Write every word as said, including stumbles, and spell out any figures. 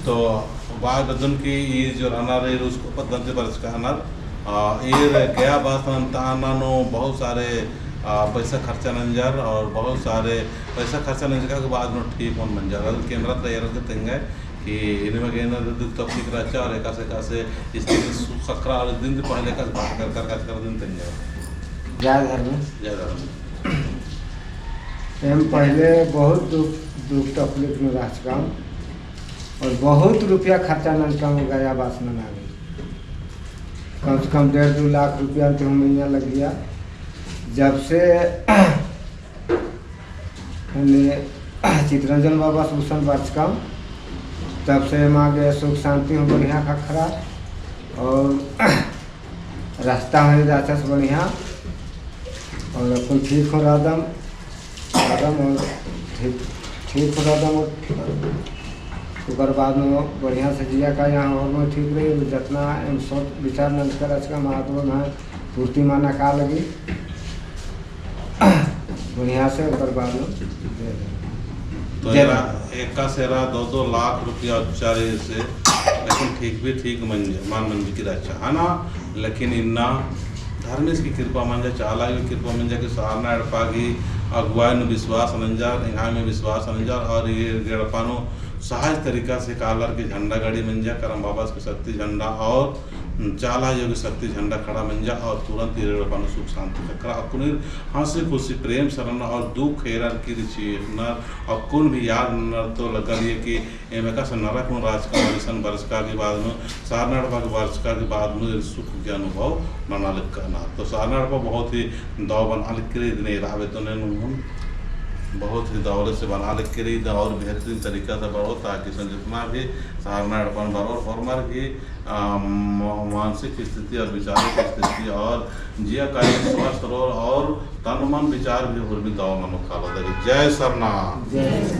तो बात बदन की ई जो रअनर ईर उसको पद्धति बरचका रअनर, आ, ईर गया बास नन्ताना नू बहुत सारे, आ, पैसा खर्चा नंजर और बहुत सारे पैसा खर्चा नंजका के बाद नू ठीक होन मंजर। अगर कैमरा तैयार के तेंगे कि इन्हें में गए ना दुख तकलीफ रहचा और एकासे एकासे स्थिति सु-, खखरा और दिन पहले एकासे बात कर, कर, कर, कर दिन तेंगे। जय धर्मेस। जय धर्मेस। एम पहले बहुत दुख, दुख तकलीफ में रहचकम और बहुत रुपया खर्चा नंजकम गया बास नना गे। कम से कम डेढ़ दो लाख रुपया ते हूँ मइय्याँ लगिया। जब से हमने चितरंजन बाबस गुसन बरचकम, तब से एमा गे सुख शांति हूँ बढ़िया खखरा और रास्ता हूँ जाचस बढ़िया और अक्कुन ठीक हूँ रअदम, रअदम और ठीक, ठीक हूँ रअदम और ओकर बाद में बढ़िया से जिया का यहाँ और में ठीक रही। जतना एम सोच विचार नंजकर रहचकम आदमी में पूर्ति माना का लगी। बढ़िया से ओकर बाद में दे दे। तो जय एरा, धर्म। एकासे एरा दो दो लाख रुपया उच्चारे से, लेकिन ठीक भी ठीक मंजे, मान मंजे की रक्षा, है ना? लेकिन इन्ना धर्मेस की कृपा मंजा, चाला की कृपा मंजा कि सरना एड़पा की अगुवाई नू विश्वास नंजर, एंग्है में विश्वास नंजर, और ई एड़पा नू सहज तरीका से कालर की झंडा गाड़ी मंजा, करम बाबस की शक्ति झंडा और चाला आयो की शक्ति झंडा खड़ा मंजा और तुरंत ई एड़पा नू सुख शांति खखरा। अक्कुन ईर हंसी खुशी प्रेम से रअनर और दुख हेरर की चेंपनर, अक्कुन भी याद ननर तो लग्गा लगी कि एम एकासे नरक नू रहचकम, इसन बरचका की बाद नू, सरना एड़पा के बरचका की बाद नू ईर सुख के अनुभव नना लग्गा ना। तो सरना एड़पा बहुत ही दव बना लग्गी रई, इदिन एरा बेद्दन एन हूँ बहुत ही दव ले से बना लग्गी रई, इदिन और बेहतरीन तरीका से बरओ, ताकि इसन जितना भी सरना एड़पन बरओर, होरमर की आ, म-, मानसिक स्थिति और विचारिक स्थिति और जिया का स्वस्थ रओ और तन मन विचार भी हुरमी दव मनो कालो दरी। जय सरना। जय।